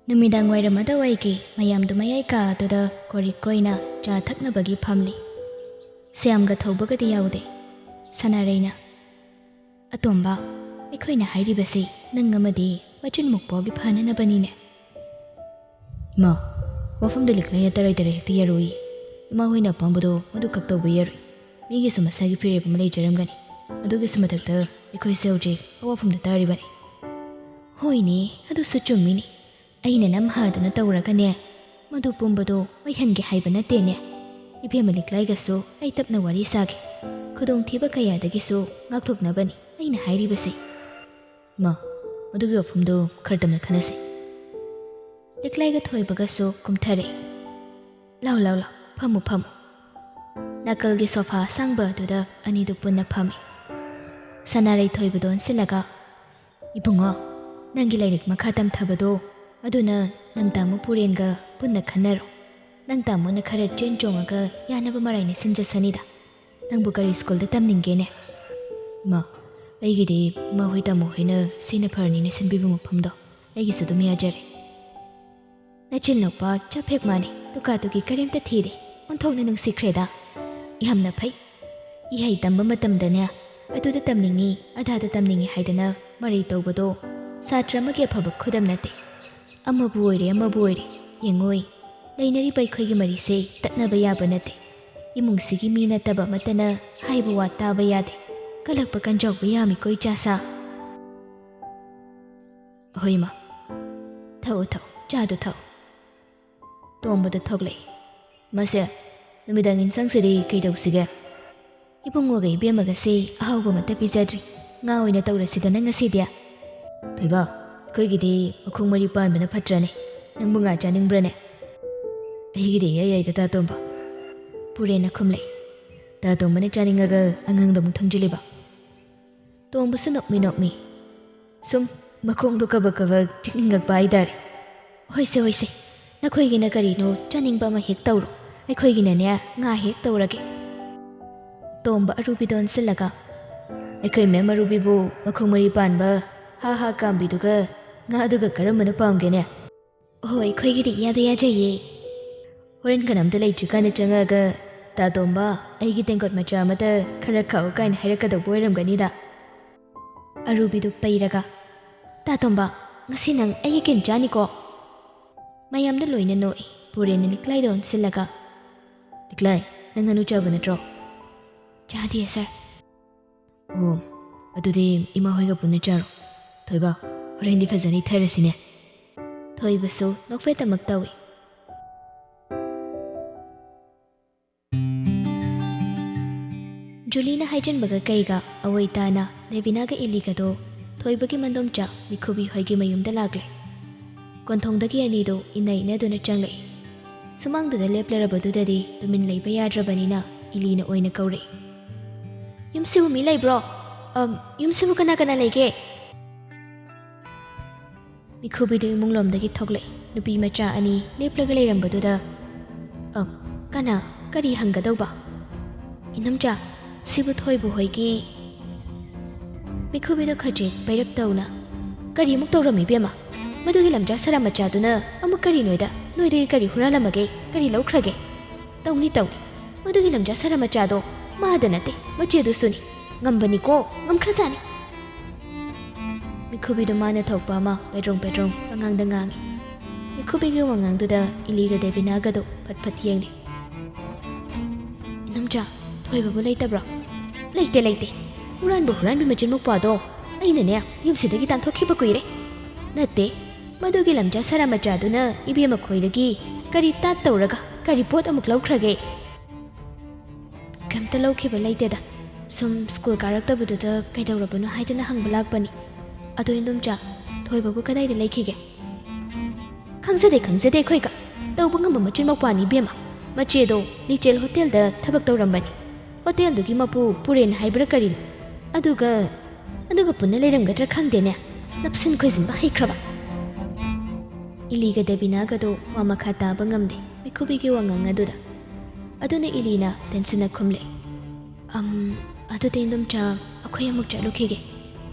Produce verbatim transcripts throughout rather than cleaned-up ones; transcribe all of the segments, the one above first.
ꯅꯨꯃꯤꯗꯥꯡ ꯋꯥꯏꯔꯝ ꯑꯗꯨꯋꯥꯏꯒꯤ ꯃꯌꯥꯝꯗꯨ ꯃꯌꯥꯏ ꯀꯥ ꯑꯗꯨꯗ ꯀꯣꯔꯤꯛ ꯀꯣꯏꯅ ꯆꯥ ꯊꯛꯅꯕꯒꯤ ꯐꯝꯂꯤ꯫ ꯁ꯭ꯌꯥꯝꯒ ꯊꯧꯕꯒꯗꯤ ꯌꯥꯎꯗꯦ꯫ ꯁꯅꯥꯔꯩꯅ, "ꯑꯇꯣꯝꯕ, ꯑꯩꯈꯣꯏꯅ ꯍꯥꯏꯔꯤꯕꯁꯤ ꯅꯪ ꯑꯃꯗꯤ ꯃꯆꯤꯟ ꯃꯨꯛꯄꯥꯎꯒꯤ ꯐꯅꯅꯕꯅꯤꯅꯦ꯫" "ꯏꯃꯥ, ꯋꯥꯐꯝꯗ ꯂꯤꯛꯂꯩꯅ ꯇꯔꯥꯏ ꯇꯔꯥꯏ ꯍꯦꯛꯇ ꯌꯥꯔꯣꯏꯌꯦ꯫ ꯏꯃꯥ ꯍꯣꯏꯅ ꯑꯄꯥꯝꯕꯗꯣ ꯃꯗꯨꯈꯛ ꯇꯧꯕ ꯌꯥꯔꯣꯏ꯫ ꯃꯤꯒꯤꯁꯨ ꯃꯁꯥꯒꯤ ꯐꯤꯔꯦꯞ ꯑꯃ ꯂꯩꯖꯔꯝꯒꯅꯤ꯫ ꯑꯗꯨꯒꯤꯁꯨ ꯃꯊꯛꯇ ꯑꯩꯈꯣꯏꯁꯦ ꯍꯧꯖꯤꯛ ꯑꯋꯥꯐꯝꯗ ꯇꯥꯔꯤꯕꯅꯤ꯫" "ꯍꯣꯏꯅꯦ, ꯑꯗꯨꯁꯨ ꯆꯨꯝꯃꯤꯅꯦ꯫ ꯑꯩꯅ ꯅꯝꯍꯥꯗꯨꯅ ꯇꯧꯔꯒꯅꯦ, ꯃꯗꯨ ꯄꯨꯝꯕꯗꯣ ꯑꯣꯏꯍꯟꯒꯦ ꯍꯥꯏꯕ ꯅꯠꯇꯦꯅꯦ꯫ ꯏꯕꯦꯝꯃ ꯂꯤꯛꯂꯥꯏꯒꯁꯨ ꯑꯩ ꯇꯞꯅ ꯋꯥꯔꯤ ꯁꯥꯒꯦ꯫ ꯈꯨꯗꯣꯡꯊꯤꯕ ꯀꯌꯥꯗꯒꯤꯁꯨ ꯉꯥꯛꯊꯣꯛꯅꯕꯅꯤ ꯑꯩꯅ ꯍꯥꯏꯔꯤꯕꯁꯦ꯫" "ꯏꯃꯥ, ꯃꯗꯨꯒꯤ ꯋꯥꯐꯝꯗꯨ ꯈꯔ ꯇꯞꯅ ꯈꯟꯅꯁꯤ꯫" ꯂꯤꯛꯂꯥꯏꯒ ꯊꯣꯏꯕꯒꯁꯨ ꯀꯨꯝꯊꯔꯦ꯫ "ꯂꯥꯎ, ꯂꯥꯎ, ꯂꯥꯎ, ꯐꯝꯃꯨ, ꯐꯝꯃꯨ꯫" ꯅꯥꯀꯜꯒꯤ ꯁꯣꯐꯥ ꯑꯁꯥꯡꯕ ꯑꯗꯨꯗ ꯑꯅꯤꯗꯨ ꯄꯨꯟꯅ ꯐꯝꯃꯤ꯫ ꯁꯅꯥꯔꯩ ꯊꯣꯏꯕꯗ ꯑꯣꯟꯁꯤꯜꯂꯒ, "ꯏꯕꯨꯡꯉꯣ, ꯅꯪꯒꯤ ꯂꯥꯏꯔꯤꯛ ꯃꯈꯥ ꯇꯝꯊꯕꯗꯣ ꯑꯗꯨꯅ ꯅꯪ ꯇꯥꯃꯣ ꯄꯨꯔꯦꯟꯒ ꯄꯨꯟꯅ ꯈꯟꯅꯔꯣ꯫ ꯅꯪ ꯇꯥꯃꯣꯅ ꯈꯔ ꯆꯦꯟ ꯆꯣꯡꯉꯒ ꯌꯥꯅꯕ ꯃꯔꯥꯏꯅ ꯁꯤꯟꯖꯁꯅꯤꯗ꯫ ꯅꯪꯕꯨ ꯀꯔꯤ ꯁ꯭ꯀꯨꯜꯗ ꯇꯝꯅꯤꯡꯒꯦꯅꯦ?" "ꯏꯃꯥ, ꯑꯩꯒꯤꯗꯤ ꯏꯃꯥ ꯍꯣꯏ ꯇꯥꯃꯣ ꯍꯣꯏꯅ ꯁꯤꯅ ꯐꯔꯅꯤꯅ ꯁꯤꯟꯕꯤꯕ ꯃꯐꯝꯗꯣ ꯑꯩꯒꯤꯁꯨ ꯑꯗꯨꯝ ꯌꯥꯖꯔꯦ꯫" ꯅꯆꯤꯟ ꯅꯨꯄꯥ ꯆꯞ ꯍꯦꯛ ꯃꯥꯟꯅꯩ, ꯇꯨꯀꯥ ꯇꯨꯀꯤ ꯀꯔꯤꯝꯇ ꯊꯤꯗꯦ꯫ ꯑꯣꯟꯊꯣꯛꯅ ꯅꯨꯡꯁꯤꯈ꯭ꯔꯦꯗ꯫ ꯌꯥꯝꯅ ꯐꯩ꯫ ꯏꯍꯩ ꯇꯝꯕ ꯃꯇꯝꯗꯅꯦ, ꯑꯗꯨꯗ ꯇꯝꯅꯤꯡꯉꯤ, ꯑꯗꯥꯗ ꯇꯝꯅꯤꯡꯉꯤ ꯍꯥꯏꯗꯅ ꯃꯔꯩ ꯇꯧꯕꯗꯣ ꯁꯥꯇ꯭ꯔ ꯑꯃꯒꯤ ꯑꯐꯕ ꯈꯨꯗꯝ ꯅꯠꯇꯦ꯫ ꯑꯃꯕꯨ ꯑꯣꯏꯔꯦ, ꯑꯃꯕꯨ ꯑꯣꯏꯔꯦ, ꯌꯦꯡꯉꯣꯏ, ꯂꯩꯅꯔꯤꯕ ꯑꯩꯈꯣꯏꯒꯤ ꯃꯔꯤꯁꯦ ꯇꯠꯅꯕ ꯌꯥꯕ ꯅꯠꯇꯦ꯫ ꯏꯃꯨꯡꯁꯤꯒꯤ ꯃꯤ ꯅꯠꯇꯕ ꯑꯃꯠꯇꯅ ꯍꯥꯏꯕ ꯋꯥ ꯇꯥꯕ ꯌꯥꯗꯦ꯫ ꯀꯜꯂꯛꯄ ꯀꯟꯖꯥꯎꯕ ꯌꯥꯝꯃꯤꯀꯣ, ꯏꯆꯥꯁꯥ꯫ "ꯍꯣꯏ, ꯏꯃꯥ꯫ ꯊꯛꯎ, ꯊꯛꯎ, ꯆꯥꯗꯨ ꯊꯛꯎ꯫" ꯇꯣꯝꯕꯗ ꯊꯣꯛꯂꯛꯏ꯫ "ꯃꯁꯦ, ꯅꯨꯃꯤꯗꯥꯡ ꯏꯟꯁꯥꯡꯁꯤꯗꯤ ꯀꯩ ꯇꯧꯁꯤꯒꯦ?" "ꯏꯕꯨꯡꯉꯣꯒ ꯏꯕꯦꯝꯃꯒꯁꯤ ꯑꯍꯥꯎꯕ ꯑꯃꯠꯇ ꯄꯤꯖꯗ꯭ꯔꯤ꯫ ꯉꯥ ꯑꯣꯏꯅ ꯇꯧꯔꯁꯤꯗꯅ ꯉꯁꯤꯗꯤ꯫" "ꯊꯣꯏꯕ, ꯑꯩꯈꯣꯏꯒꯤꯗꯤ ꯃꯈꯣꯡ ꯃꯔꯤ ꯄꯥꯟꯕꯅ ꯐꯠꯇ꯭ꯔꯅꯦ? ꯅꯪꯕꯨ ꯉꯥ ꯆꯥꯅꯤꯡꯕ꯭ꯔꯅꯦ?" "ꯑꯩꯒꯤꯗꯤ ꯏꯌꯥ ꯌꯥꯏꯗ, ꯇꯥ ꯇꯣꯝꯕ꯫" ꯄꯨꯔꯦꯟꯅ ꯈꯨꯝꯂꯛꯏ꯫ ꯇꯥ ꯇꯣꯝꯕꯅ ꯆꯥꯅꯤꯡꯉꯒ ꯑꯉꯥꯡꯗ ꯑꯃꯨꯛ ꯊꯝꯖꯤꯜꯂꯤꯕ꯫ ꯇꯣꯝꯕꯁꯨ ꯅꯣꯛꯃꯤ ꯅꯣꯛꯃꯤ꯫ ꯁꯨꯝ ꯃꯈꯣꯡꯗꯣ ꯀꯕꯛ ꯀꯕꯛ ꯆꯤꯛꯅꯤꯡꯉꯛꯄ ꯍꯥꯏꯇꯥꯔꯦ꯫ "ꯍꯣꯏꯁꯦ, ꯍꯣꯏꯁꯦ, ꯅꯈꯣꯏꯒꯤꯅ ꯀꯔꯤꯅꯣ ꯆꯥꯅꯤꯡꯕ ꯑꯃ ꯍꯦꯛ ꯇꯧꯔꯣ, ꯑꯩꯈꯣꯏꯒꯤꯅꯅꯦ ꯉꯥ ꯍꯦꯛ ꯇꯧꯔꯒꯦ꯫" ꯇꯣꯝꯕ ꯑꯔꯨꯕꯤꯗ ꯑꯣꯟꯁꯤꯜꯂꯒ, "ꯑꯩꯈꯣꯏ ꯃꯦꯝ ꯑꯔꯨꯕꯤꯕꯨ ꯃꯈꯣꯡ ꯃꯔꯤ ꯄꯥꯟꯕ ꯍꯥ ꯍꯥ ꯀꯥꯝꯕꯤꯗꯨꯒ ꯉꯥꯗꯨꯒ ꯀꯔꯝꯕꯅ ꯄꯥꯝꯒꯦꯅꯦ?" ꯍꯣꯏ, ꯑꯩꯈꯣꯏꯒꯤꯗꯤ ꯏꯌꯥꯗ ꯌꯥꯖꯩꯌꯦ꯫ ꯍꯣꯔꯦꯟ ꯀꯅꯥꯝꯇ ꯂꯩꯇ꯭ꯔꯤꯀꯥꯟꯗ ꯆꯪꯉꯛꯑꯒ, "ꯇꯥ ꯇꯣꯝꯕ, ꯑꯩꯒꯤ ꯇꯦꯡꯀꯣꯠ ꯃꯆꯥ ꯑꯃꯇ ꯈꯔ ꯈꯥꯛꯎ" ꯀꯥꯏꯅ ꯍꯥꯏꯔꯛꯀꯗꯧꯕ ꯑꯣꯏꯔꯝꯒꯅꯤꯗ꯫ ꯑꯔꯨꯕꯤꯗꯨ ꯄꯩꯔꯒ, "ꯇꯥ ꯇꯣꯝꯕ, ꯉꯁꯤ ꯅꯪ ꯑꯩꯒꯤ ꯀꯦꯟ ꯆꯥꯅꯤꯀꯣ?" ꯃꯌꯥꯝꯗ ꯂꯣꯏꯅ ꯅꯣꯛꯏ꯫ ꯄꯨꯔꯦꯟꯅ ꯂꯤꯛꯂꯥꯏꯗ ꯑꯣꯟꯁꯤꯜꯂꯒ, "ꯂꯤꯛꯂꯥꯏ, ꯅꯪ ꯉꯥꯅꯨ ꯆꯥꯕ ꯅꯠꯇ꯭ꯔꯣ?" "ꯆꯥꯗꯤꯌꯦ, ꯁꯥꯔ꯫" "ꯑꯣ, ꯑꯗꯨꯗꯤ ꯏꯃꯥ ꯍꯣꯏꯒ ꯄꯨꯟꯅ ꯆꯥꯔꯣ꯫ ꯊꯣꯏꯕ, ꯍꯣꯔꯦꯟꯗꯤ ꯐꯖꯅ ꯏꯊꯔꯁꯤꯅꯦ꯫" ꯊꯣꯏꯕꯁꯨ ꯅꯣꯛꯐꯦꯠꯇꯃꯛ ꯇꯧꯏ꯫ ꯖꯨꯂꯤꯅ ꯍꯥꯏꯖꯤꯟꯕꯒ ꯀꯩꯒ ꯑꯋꯣꯏ ꯇꯥꯅ ꯗꯦꯕꯤꯅꯥꯒ ꯏꯂꯤꯒꯗꯣ ꯊꯣꯏꯕꯒꯤ ꯃꯟꯗꯣꯝꯆꯥ ꯃꯤꯈꯨꯕꯤ ꯍꯣꯏꯒꯤ ꯃꯌꯨꯝꯗ ꯂꯥꯛꯂꯦ꯫ ꯀꯣꯟꯊꯣꯡꯗꯒꯤ ꯑꯅꯤꯗꯨ ꯏꯟꯅ ꯏꯟꯅꯗꯨꯅ ꯆꯪꯂꯛꯏ꯫ ꯁꯨꯃꯥꯡꯗꯨꯗ ꯂꯦꯞꯂꯔꯕꯗꯨꯗꯗꯤ ꯇꯨꯃꯤꯟ ꯂꯩꯕ ꯌꯥꯗ꯭ꯔꯕꯅꯤꯅ ꯏꯂꯤꯅ ꯑꯣꯏꯅ ꯀꯧꯔꯛꯏ꯫ "ꯌꯨꯝꯁꯤꯕꯨ ꯃꯤ ꯂꯩꯕ꯭ꯔꯣ? ꯑꯝ, ꯌꯨꯝꯁꯤꯕꯨ ꯀꯅꯥ ꯀꯅꯥ ꯂꯩꯒꯦ?" ꯃꯤꯈꯨꯕꯤꯗꯨ ꯏꯃꯨꯡꯂꯣꯝꯗꯒꯤ ꯊꯣꯛꯂꯛꯏ꯫ ꯅꯨꯄꯤ ꯃꯆꯥ ꯑꯅꯤ ꯂꯦꯞꯂꯒ ꯂꯩꯔꯝꯕꯗꯨꯗ, "ꯑ, ꯀꯅꯥ? ꯀꯔꯤ ꯍꯪꯒꯗꯧꯕ?" "ꯏꯅꯝꯆꯥ, ꯁꯤꯕꯨ ꯊꯣꯏꯕ ꯍꯣꯏꯒꯤ꯫" ꯃꯤꯈꯨꯕꯤꯗꯨ ꯈꯖꯤꯛ ꯄꯩꯔꯞ ꯇꯧꯅ, "ꯀꯔꯤꯃꯨꯛ ꯇꯧꯔꯝꯃꯤ, ꯏꯕꯦꯝꯃ? ꯃꯗꯨꯒꯤ ꯂꯝꯖꯥ ꯁꯔꯥ ꯃꯆꯥꯗꯨꯅ ꯑꯃꯨꯛ ꯀꯔꯤꯅꯣꯏꯗ? ꯅꯣꯏꯗꯒꯤ ꯀꯔꯤ ꯍꯨꯔꯥꯜꯂꯝꯃꯒꯦ? ꯀꯔꯤ ꯂꯧꯈ꯭ꯔꯒꯦ?" "ꯇꯧꯅꯤ, ꯇꯧꯅꯤ꯫ ꯃꯗꯨꯒꯤ ꯂꯝꯖꯥ ꯁꯔꯥ ꯃꯆꯥꯗꯣ ꯃꯥꯗ ꯅꯠꯇꯦ, ꯃꯆꯦꯗꯨꯁꯨꯅꯤ꯫ ꯉꯝꯕꯅꯤꯀꯣ, ꯉꯝꯈ꯭ꯔꯖꯥꯠꯅꯤ꯫" ꯃꯤꯈꯨꯕꯤꯗꯣ ꯃꯥꯅ ꯊꯣꯛꯄ ꯑꯃ ꯄꯦꯗ꯭ꯔꯣꯡ ꯄꯦꯗ꯭ꯔꯣꯡ ꯄꯉꯥꯡꯗ ꯉꯥꯡꯉꯤ꯫ ꯃꯤꯈꯨꯕꯤꯒꯤ ꯋꯥꯉꯥꯡꯗꯨꯗ ꯏꯂꯤꯒ ꯗꯦꯕꯤꯅꯥꯒꯗꯣ ꯐꯠ ꯐꯠ ꯌꯦꯡꯂꯤ꯫ "ꯏꯅꯝꯆꯥ, ꯊꯣꯏꯕꯕꯨ ꯂꯩꯇꯕ꯭ꯔꯣ?" "ꯂꯩꯇꯦ, ꯂꯩꯇꯦ꯫ ꯍꯨꯔꯥꯟꯕ ꯍꯨꯔꯥꯟꯕꯤ ꯃꯆꯤꯟ ꯃꯧꯄꯥꯗꯣ ꯑꯩꯅꯅꯦ ꯌꯨꯝꯁꯤꯗꯒꯤ ꯇꯥꯟꯊꯣꯛꯈꯤꯕ ꯀꯨꯏꯔꯦ꯫ ꯅꯠꯇꯦ, ꯃꯗꯨꯒꯤ ꯂꯝꯖꯥ ꯁꯔꯥ ꯃꯆꯥꯗꯨꯅ ꯏꯕꯦꯝꯃ ꯈꯣꯏꯗꯒꯤ ꯀꯔꯤ ꯇꯥꯠ ꯇꯧꯔꯒ ꯀꯔꯤ ꯄꯣꯠ ꯑꯃꯨꯛ ꯂꯧꯈ꯭ꯔꯒꯦ?" "ꯀꯩꯝꯇ ꯂꯧꯈꯤꯕ ꯂꯩꯇꯦꯗ꯫ ꯁꯨꯝ ꯁ꯭ꯀꯨꯜ ꯀꯥꯔꯛꯇꯕꯗꯨꯗ ꯀꯩꯗꯧꯔꯕꯅꯣ ꯍꯥꯏꯗꯅ ꯍꯪꯕ ꯂꯥꯛꯄꯅꯤ꯫ ꯑꯗꯣ ꯏꯟꯗꯣꯝꯆꯥ, ꯊꯣꯏꯕꯕꯨ ꯀꯗꯥꯏꯗ ꯂꯩꯈꯤꯒꯦ?" "ꯈꯪꯖꯗꯦ, ꯈꯪꯖꯗꯦ ꯑꯩꯈꯣꯏꯒ꯫ ꯇꯧꯕ ꯉꯝꯕ ꯃꯆꯤꯟ ꯃꯧꯄ꯭ꯋꯥꯅꯤ ꯏꯕꯦꯝꯃ꯫ ꯃꯆꯦꯗꯣ ꯂꯤꯆꯦꯜ ꯍꯣꯇꯦꯜꯗ ꯊꯕꯛ ꯇꯧꯔꯝꯕꯅꯤ꯫ ꯍꯣꯇꯦꯜꯗꯨꯒꯤ ꯃꯄꯨ ꯄꯨꯔꯦꯟ ꯍꯥꯏꯕ꯭ꯔꯥ ꯀꯔꯤꯅꯣ? ꯑꯗꯨꯒ, ꯑꯗꯨꯒ ꯄꯨꯟꯅ ꯂꯩꯔꯝꯒꯗ꯭ꯔꯥ ꯈꯪꯗꯦꯅꯦ꯫ ꯅꯞꯁꯤꯟ ꯈꯣꯏꯖꯤꯟꯕ ꯍꯩꯈ꯭ꯔꯕ꯫" ꯏꯂꯤꯒ ꯗꯦꯕꯤꯅꯥꯒꯗꯣ ꯋꯥ ꯃꯈꯥ ꯇꯥꯕ ꯉꯝꯗꯦ ꯃꯤꯈꯨꯕꯤꯒꯤ ꯋꯥꯉꯥꯡ ꯑꯗꯨꯗ꯫ ꯑꯗꯨꯅ ꯏꯂꯤꯅ ꯇꯦꯟꯁꯟꯅ ꯈꯨꯝꯂꯦ, "ꯑꯝ, ꯑꯗꯨꯗꯤ ꯏꯟꯗꯣꯝꯆꯥ, ꯑꯩꯈꯣꯏ ꯑꯃꯨꯛ ꯆꯠꯂꯨꯈꯤꯒꯦ꯫"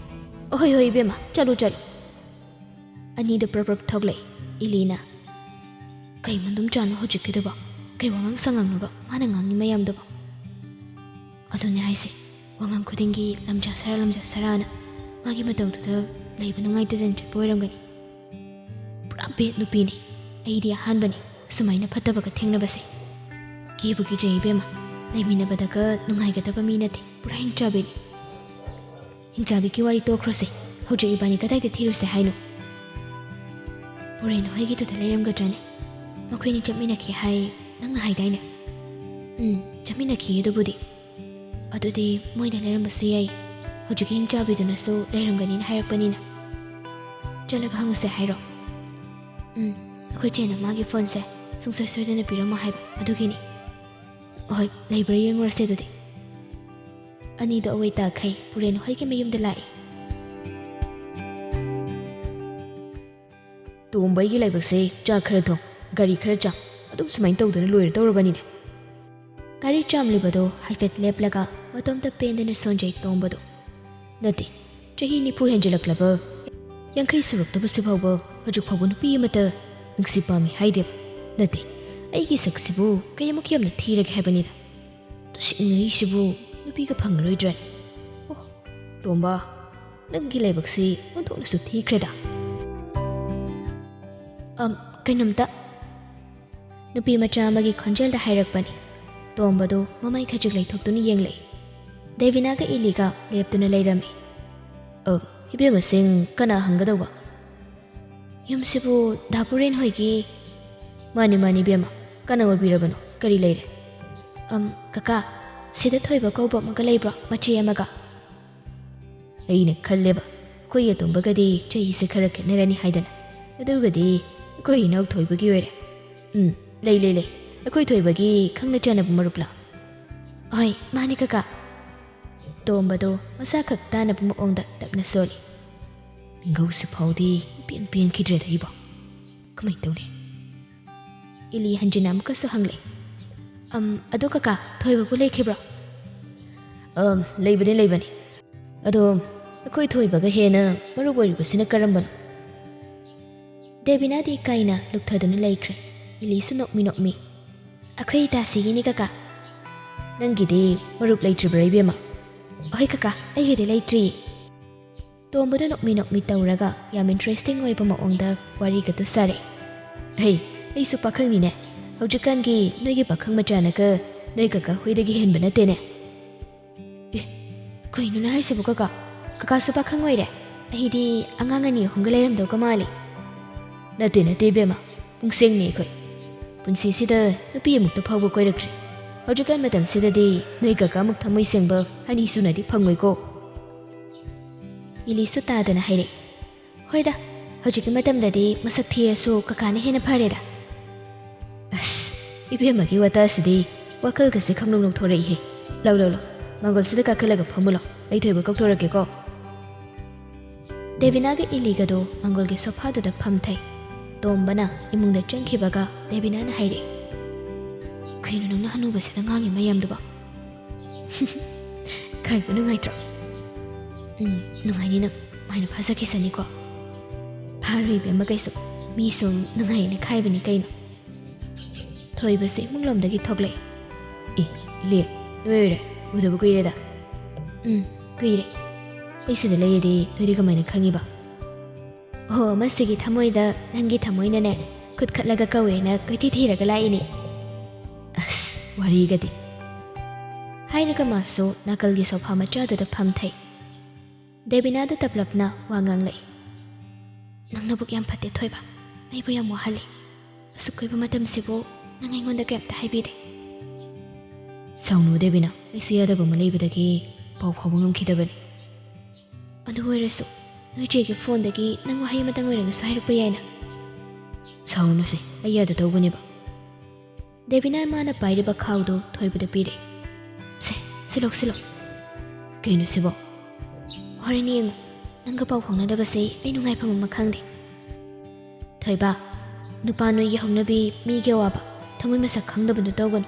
"ꯑꯍꯣꯏ, ꯍꯣꯏ ꯏꯕꯦꯝꯃ, ꯆꯠꯂꯨ, ꯆꯠꯂꯨ꯫" ꯑꯅꯤꯗꯨ ꯄ꯭ꯔꯞ ꯄ꯭ꯔꯞ ꯊꯣꯛꯂꯛꯏ꯫ ꯏꯂꯤꯅ, "ꯀꯩ ꯃꯟꯗꯨꯝ ꯆꯥꯅꯣ ꯍꯧꯖꯤꯛꯀꯤꯗꯨꯕꯣ? ꯀꯩ ꯋꯥꯉꯥꯡ ꯁꯉꯥꯡꯅꯣꯕ ꯃꯥꯅ ꯉꯥꯡꯉꯤ ꯃꯌꯥꯝꯗꯨꯕꯣ?" "ꯑꯗꯨꯅꯦ ꯍꯥꯏꯁꯦ, ꯋꯥꯉꯥꯡ ꯈꯨꯗꯤꯡꯒꯤ ꯂꯝꯖꯥ ꯁꯔꯥ, ꯂꯝꯖꯥ ꯁꯔꯥꯅ ꯃꯥꯒꯤ ꯃꯇꯧꯗꯨꯗ ꯂꯩꯕ ꯅꯨꯡꯉꯥꯏꯇꯗꯅ ꯆꯠꯄ ꯑꯣꯏꯔꯝꯒꯅꯤ꯫ ꯄꯨꯔꯥ ꯕꯦꯠ ꯅꯨꯄꯤꯅꯤ꯫ ꯑꯩꯗꯤ ꯑꯍꯥꯟꯕꯅꯤ ꯑꯁꯨꯃꯥꯏꯅ ꯐꯠꯇꯕꯒ ꯊꯦꯡꯅꯕꯁꯦ꯫ ꯀꯤꯕꯨ ꯀꯤꯖꯩ ꯏꯕꯦꯝꯃ, ꯂꯩꯃꯤꯟꯅꯕꯗꯒ ꯅꯨꯡꯉꯥꯏꯒꯗꯕ ꯃꯤ ꯅꯠꯇꯦ, ꯄꯨꯔꯥ ꯍꯤꯡꯆꯥꯕꯤꯅꯤ꯫" "ꯍꯤꯡꯆꯥꯕꯤꯒꯤ ꯋꯥꯔꯤ ꯇꯣꯛꯈ꯭ꯔꯣꯁꯦ, ꯍꯧꯖꯤꯛ ꯏꯕꯥꯅꯤ ꯀꯗꯥꯏꯗ ꯊꯤꯔꯨꯁꯦ ꯍꯥꯏꯅꯣ?" "ꯄꯨꯔꯦꯟ ꯍꯣꯏꯒꯤꯗꯨꯗ ꯂꯩꯔꯝꯒꯗ꯭ꯔꯅꯦ? ꯃꯈꯣꯏꯅꯤ ꯆꯠꯃꯤꯟꯅꯈꯤ ꯍꯥꯏ, ꯅꯪꯅ ꯍꯥꯏꯗꯥꯏꯅꯦ?" "ꯎꯝ, ꯆꯠꯃꯤꯟꯅꯈꯤ ꯑꯗꯨꯕꯨꯗꯤ꯫ ꯑꯗꯨꯗꯤ ꯃꯣꯏꯗ ꯂꯩꯔꯝꯕꯁꯨ ꯌꯥꯏ꯫ ꯍꯧꯖꯤꯛꯀꯤ ꯍꯤꯡꯆꯥꯕꯤꯗꯨꯅꯁꯨ ꯂꯩꯔꯝꯒꯅꯤꯅ ꯍꯥꯏꯔꯛꯄꯅꯤꯅ꯫" "ꯆꯠꯂꯒ ꯍꯪꯉꯨꯁꯦ ꯍꯥꯏꯔꯣ?" "ꯎꯝ, ꯑꯩꯈꯣꯏ ꯆꯦꯅ ꯃꯥꯒꯤ ꯐꯣꯟꯁꯦ ꯁꯨꯡꯁꯣꯏ ꯁꯣꯏꯗꯅ ꯄꯤꯔꯝꯃꯣ ꯍꯥꯏꯕ ꯑꯗꯨꯒꯤꯅꯤ꯫" "ꯍꯣꯏ, ꯂꯩꯕ꯭ꯔꯥ ꯌꯦꯡꯉꯨꯔꯁꯦ ꯑꯗꯨꯗꯤ꯫" ꯑꯅꯤꯗꯣ ꯑꯋꯩ ꯇꯥꯈꯩ ꯄꯨꯔꯦꯟ ꯍꯣꯏꯒꯤ ꯃꯌꯨꯝꯗ ꯂꯥꯛꯏ꯫ "ꯇꯣꯝꯕ, ꯑꯩꯒꯤ ꯂꯥꯏꯕꯛꯁꯦ ꯆꯥꯛ ꯈꯔ ꯊꯣꯡ, ꯒꯥꯔꯤ ꯈꯔ ꯆꯥꯝ, ꯑꯗꯨꯝ ꯁꯨꯃꯥꯏꯅ ꯇꯧꯗꯅ ꯂꯣꯏꯔꯗꯧꯔꯕꯅꯤꯅꯦ꯫" ꯒꯥꯔꯤ ꯆꯥꯝꯂꯤꯕꯗꯣ ꯍꯥꯏꯐꯦꯠ ꯂꯦꯞꯂꯒ ꯃꯇꯣꯝꯇ ꯄꯦꯟꯗꯅ ꯁꯣꯟꯖꯩ ꯇꯣꯝꯕꯗꯣ꯫ "ꯅꯠꯇꯦ, ꯆꯍꯤ ꯅꯤꯐꯨ ꯍꯦꯟꯖꯜꯂꯛꯂꯕ, ꯌꯥꯡꯈꯩ ꯁꯨꯔꯛꯇꯕꯁꯤ ꯐꯥꯎꯕ ꯍꯧꯖꯤꯛ ꯐꯥꯎꯕ ꯅꯨꯄꯤ ꯑꯃꯠꯇ ꯅꯨꯡꯁꯤ ꯄꯥꯝꯃꯤ ꯍꯥꯏꯗꯦꯕ꯫ ꯅꯠꯇꯦ, ꯑꯩꯒꯤ ꯁꯛꯁꯤꯕꯨ ꯀꯌꯥꯃꯨꯛ ꯌꯥꯝꯅ ꯊꯤꯔꯒꯦ ꯍꯥꯏꯕꯅꯤꯗ꯫ ꯇꯁꯦꯡꯅ ꯑꯩꯁꯤꯕꯨ ꯅꯨꯄꯤꯒ ꯐꯪꯉꯔꯣꯏꯗ꯭ꯔꯥ? ꯑꯣ, ꯇꯣꯝꯕ, ꯅꯪꯒꯤ ꯂꯥꯏꯕꯛꯁꯤ ꯑꯣꯟꯊꯣꯛꯅꯁꯨ ꯊꯤꯈ꯭ꯔꯦꯗ꯫" "ꯑꯝ, ꯀꯩꯅꯣꯝꯇ꯫" ꯅꯨꯄꯤ ꯃꯆꯥ ꯑꯃꯒꯤ ꯈꯣꯟꯖꯦꯜꯗ ꯍꯥꯏꯔꯛꯄꯅꯤ꯫ ꯇꯣꯝꯕꯗꯨ ꯃꯃꯩ ꯈꯖꯤꯛ ꯂꯩꯊꯣꯛꯇꯨꯅ ꯌꯦꯡꯂꯛꯏ꯫ ꯗꯦꯕꯤꯅꯥꯒ ꯏꯂꯤꯒ ꯂꯦꯞꯇꯨꯅ ꯂꯩꯔꯝꯃꯤ꯫ "ꯑ, ꯏꯕꯦꯝꯃꯁꯤꯡ ꯀꯅꯥ ꯍꯪꯒꯗꯧꯕ? ꯌꯨꯝꯁꯤꯕꯨ ꯗꯥ ꯄꯨꯔꯦꯟ ꯍꯣꯏꯒꯤ?" "ꯃꯥꯅꯤ, ꯃꯥꯅꯤ ꯏꯕꯦꯝꯃ, ꯀꯅꯥ ꯑꯣꯏꯕꯤꯔꯕꯅꯣ? ꯀꯔꯤ ꯂꯩꯔꯦ?" "ꯑꯝ, ꯀꯀꯥ, ꯁꯤꯗ ꯊꯣꯏꯕ ꯀꯧꯕ ꯑꯃꯒ ꯂꯩꯕ꯭ꯔꯣ, ꯃꯆꯦ ꯑꯃꯒ?" "ꯑꯩꯅ ꯈꯜꯂꯦꯕ, ꯑꯩꯈꯣꯏ ꯑꯇꯣꯝꯕꯒꯗꯤ ꯆꯍꯤꯁꯦ ꯈꯔ ꯈꯦꯠꯅꯔꯅꯤ ꯍꯥꯏꯗꯅ꯫ ꯑꯗꯨꯒꯗꯤ ꯑꯩꯈꯣꯏ ꯏꯅꯥꯎ ꯊꯣꯏꯕꯒꯤ ꯑꯣꯏꯔꯦ꯫" "ꯎꯝ, ꯂꯩ, ꯂꯩ, ꯂꯩ꯫ ꯑꯩꯈꯣꯏ ꯊꯣꯏꯕꯒꯤ ꯈꯪꯅ ꯆꯥꯟꯅꯕ ꯃꯔꯨꯞꯂꯥ?" "ꯍꯣꯏ, ꯃꯥꯅꯤ ꯀꯀꯥ꯫" ꯇꯣꯝꯕꯗꯣ ꯃꯁꯥ ꯈꯛ ꯇꯥꯅꯕ ꯃꯑꯣꯡꯗ ꯇꯞꯅ ꯁꯣꯜꯂꯤ꯫ "ꯃꯤꯡꯒꯧꯁꯤ ꯐꯥꯎꯗꯤ ꯏꯄꯦꯟ ꯄꯦꯟꯈꯤꯗ꯭ꯔꯦꯗ ꯑꯩꯕꯣ꯫ ꯀꯃꯥꯏꯅ ꯇꯧꯅꯤ?" ꯏꯂꯤ ꯍꯟꯖꯤꯟꯅ ꯑꯃꯨꯛꯀꯁꯨ ꯍꯪꯂꯦ꯫ "ꯑꯝ, ꯑꯗꯣ ꯀꯀꯥ, ꯊꯣꯏꯕꯕꯨ ꯂꯩꯈꯤꯕ꯭ꯔꯣ?" "ꯑꯝ, ꯂꯩꯕꯅꯤ, ꯂꯩꯕꯅꯤ꯫ ꯑꯗꯣ ꯑꯩꯈꯣꯏ ꯊꯣꯏꯕꯒ ꯍꯦꯟꯅ ꯃꯔꯨꯞ ꯑꯣꯏꯔꯤꯕꯁꯤꯅ ꯀꯔꯝꯕꯅꯣ?" ꯗꯦꯕꯤꯅꯥꯗꯤ ꯏꯀꯥꯏꯅ ꯂꯨꯛꯊꯗꯨꯅ ꯂꯩꯈ꯭ꯔꯦ꯫ ꯏꯂꯤꯁꯨ ꯅꯣꯛꯃꯤ ꯅꯣꯛꯃꯤ, "ꯑꯩꯈꯣꯏ ꯏꯇꯥꯁꯤꯒꯤꯅꯤ ꯀꯀꯥ꯫ ꯅꯪꯒꯤꯗꯤ ꯃꯔꯨꯞ ꯂꯩꯇ꯭ꯔꯤꯕ꯭ꯔꯥ ꯏꯕꯦꯝꯃ?" "ꯑꯍꯣꯏ ꯀꯀꯥ, ꯑꯩꯒꯤꯗꯤ ꯂꯩꯇ꯭ꯔꯤ꯫" ꯇꯣꯝꯕꯗ ꯅꯣꯛꯃꯤ ꯅꯣꯛꯃꯤ ꯇꯧꯔꯒ ꯌꯥꯝ ꯏꯟꯇꯔꯦꯁꯇꯤꯡ ꯑꯣꯏꯕ ꯃꯑꯣꯡꯗ ꯋꯥꯔꯤꯒꯗꯨ ꯁꯥꯔꯦ꯫ "ꯍꯩ, ꯑꯩꯁꯨ ꯄꯥꯈꯪꯅꯤꯅꯦ꯫ ꯍꯧꯖꯤꯛꯀꯥꯟꯒꯤ ꯅꯣꯏꯒꯤ ꯄꯥꯈꯪ ꯃꯆꯥꯅꯒ ꯅꯣꯏ ꯀꯀꯥ ꯍꯣꯏꯗꯒꯤ ꯍꯦꯟꯕ ꯅꯠꯇꯦꯅꯦ꯫" "ꯑꯦ, ꯀꯩꯅꯣꯅꯦ ꯍꯥꯏꯁꯤꯕꯨ ꯀꯀꯥ? ꯀꯀꯥꯁꯨ ꯄꯥꯈꯪ ꯑꯣꯏꯔꯦ? ꯑꯩꯗꯤ ꯑꯉꯥꯡ ꯑꯅꯤ ꯑꯍꯨꯝꯒ ꯂꯩꯔꯝꯗꯧꯒ ꯃꯥꯜꯂꯤ꯫" "ꯅꯠꯇꯦ ꯅꯠꯇꯦ ꯏꯕꯦꯝꯃ, ꯄꯨꯡꯁꯦꯡꯅꯦ ꯑꯩꯈꯣꯏ꯫ ꯄꯨꯟꯁꯤꯁꯤꯗ ꯅꯨꯄꯤ ꯑꯃꯨꯛꯇ ꯐꯥꯎꯕ ꯀꯣꯏꯔꯛꯇ꯭ꯔꯤ꯫ ꯍꯧꯖꯤꯛꯀꯥꯟ ꯃꯇꯝꯁꯤꯗꯗꯤ ꯅꯣꯏ ꯀꯀꯥꯃꯨꯛ ꯊꯃꯣꯏ ꯁꯦꯡꯕ ꯑꯅꯤꯁꯨꯅꯗꯤ ꯐꯪꯉꯣꯏꯀꯣ꯫" ꯏꯂꯤꯁꯁꯨ ꯇꯥꯗꯅ ꯍꯥꯏꯔꯛꯏ, "ꯍꯣꯏꯗ, ꯍꯧꯖꯤꯛꯀꯤ ꯃꯇꯝꯗꯗꯤ ꯃꯁꯛ ꯊꯤꯔꯁꯨ ꯀꯀꯥꯅ ꯍꯦꯟꯅ ꯐꯔꯦꯗ꯫" ꯑꯁ, ꯏꯕꯦꯝꯃꯒꯤ ꯋꯥꯇꯥꯁꯤꯗꯤ ꯋꯥꯈꯜꯒꯁꯦ ꯈꯪꯅꯧ ꯅꯧꯊꯣꯔꯛꯏꯍꯦ꯫ ꯂꯧ, ꯂꯧ, ꯂꯧ, ꯃꯥꯡꯒꯣꯜꯁꯤꯗ ꯀꯥꯈꯠꯂꯒ ꯐꯝꯃꯨ ꯂꯥꯎ, ꯑꯩ ꯊꯣꯏꯕ ꯀꯧꯊꯣꯔꯛꯀꯦꯀꯣ꯫ ꯗꯦꯕꯤꯅꯥꯒ ꯏꯂꯤꯒꯗꯣ ꯃꯥꯡꯒꯣꯜꯒꯤ ꯁꯣꯐꯥꯗꯨꯗ ꯐꯝꯊꯩ꯫ ꯇꯣꯝꯕꯅ ꯏꯃꯨꯡꯗ ꯆꯪꯈꯤꯕꯒ ꯗꯦꯕꯤꯅꯥꯅ ꯍꯥꯏꯔꯛꯏ, "ꯀꯩꯅꯣ ꯅꯪꯅ ꯍꯅꯨꯕꯁꯤꯗ ꯉꯥꯡꯉꯤ ꯃꯌꯥꯝꯗꯨꯕꯣ?" "ꯈꯥꯏꯕ ꯅꯨꯡꯉꯥꯏꯇ꯭ꯔꯣ?" "ꯎꯝ, ꯅꯨꯡꯉꯥꯏꯅꯤ ꯅꯪ꯫ ꯃꯥꯏꯅ ꯐꯥꯖꯈꯤꯁꯅꯤꯀꯣ꯫" "ꯐꯥꯔꯣꯏ ꯏꯕꯦꯝꯃ ꯀꯩꯁꯨ꯫ ꯃꯤ ꯁꯨꯝ ꯅꯨꯡꯉꯥꯏꯌꯦꯅ ꯈꯥꯏꯕꯅꯤ ꯀꯩꯅꯣ꯫" ꯊꯣꯏꯕꯁꯨ ꯏꯃꯨꯡꯂꯣꯝꯗꯒꯤ ꯊꯣꯛꯂꯛꯏ꯫ "ꯑꯦ, ꯏꯂꯦ, ꯅꯣꯏ ꯑꯣꯏꯔꯦ꯫ ꯎꯗꯕ ꯀꯨꯏꯔꯦꯗ꯫" "ꯎꯝ, ꯀꯨꯏꯔꯦ꯫ ꯑꯩ ꯁꯤꯗ ꯂꯩꯌꯦꯗꯤ ꯅꯣꯏꯗꯤ ꯀꯃꯥꯏꯅ ꯈꯪꯉꯤꯕ?" "ꯑꯣ, ꯃꯁꯤꯒꯤ ꯊꯃꯣꯏꯗ ꯅꯪꯒꯤ ꯊꯃꯣꯏꯅꯅꯦ ꯈꯨꯠ ꯈꯠꯂꯒ ꯀꯧꯋꯦꯅ ꯀꯣꯏꯊꯤ ꯊꯤꯔꯒ ꯂꯥꯛꯏꯅꯦ꯫" ꯑꯁ, ꯋꯥꯔꯤꯒꯗꯤ꯫ ꯍꯥꯏꯔꯒ ꯃꯥꯁꯨ ꯅꯥꯀꯜꯒꯤ ꯁꯣꯐꯥ ꯃꯆꯥꯗꯨꯗ ꯐꯝꯊꯩ꯫ ꯗꯦꯕꯤꯅꯥꯗꯨ ꯇꯞꯂꯞꯅ ꯋꯥ ꯉꯥꯡꯂꯛꯏ꯫ "ꯅꯪ ꯅꯕꯨꯛ ꯌꯥꯝ ꯐꯠꯇꯦ ꯊꯣꯏꯕ꯫ ꯑꯩꯕꯨ ꯌꯥꯝ ꯋꯥꯍꯜꯂꯤ꯫ ꯑꯁꯨꯛ ꯀꯨꯏꯕ ꯃꯇꯝꯁꯤꯕꯨ ꯅꯪ ꯑꯩꯉꯣꯟꯗ ꯀꯩꯝꯇ ꯍꯥꯏꯕꯤꯗꯦ꯫" "ꯁꯥꯎꯅꯨ ꯗꯦꯕꯤꯅꯥ, ꯑꯩꯁꯨ ꯌꯥꯗꯕ ꯑꯃ ꯂꯩꯕꯗꯒꯤ ꯄꯥꯎ ꯐꯥꯎꯕ ꯉꯝꯈꯤꯗꯕꯅꯤ꯫" "ꯑꯗꯨ ꯑꯣꯏꯔꯁꯨ ꯅꯣꯏ ꯆꯦꯒꯤ ꯐꯣꯟꯗꯒꯤ ꯅꯪ ꯋꯥꯍꯩ ꯑꯃꯇꯪ ꯑꯣꯏꯔꯒꯁꯨ ꯍꯥꯏꯔꯛꯄ ꯌꯥꯏꯅ꯫" "ꯁꯥꯎꯅꯨꯁꯦ, ꯑꯩ ꯌꯥꯗ ꯇꯧꯕꯅꯦꯕ꯫" ꯗꯦꯕꯤꯅꯥ ꯃꯥꯅ ꯄꯥꯏꯔꯤꯕ ꯈꯥꯎꯗꯨ ꯊꯣꯏꯕꯗ ꯄꯤꯔꯦ꯫ "ꯁꯦ, ꯁꯤ ꯂꯧꯁꯤꯜꯂꯣ꯫" "ꯀꯩꯅꯣ ꯁꯤꯕꯣ?" "ꯍꯣꯔꯦꯟ ꯌꯦꯡꯉꯨ꯫ ꯅꯪꯒ ꯄꯥꯎ ꯐꯥꯎꯅꯗꯕꯁꯦ ꯑꯩ ꯅꯨꯡꯉꯥꯏꯐꯝ ꯑꯃ ꯈꯪꯗꯦ꯫" "ꯊꯣꯏꯕ, ꯅꯨꯄꯥ ꯅꯣꯏꯒꯤ ꯍꯧꯅꯕꯤ, ꯃꯤꯒꯤ ꯑꯋꯥꯕ ꯊꯃꯣꯏ ꯃꯁꯛ ꯈꯪꯗꯕꯗꯨ ꯇꯧꯒꯅꯨ꯫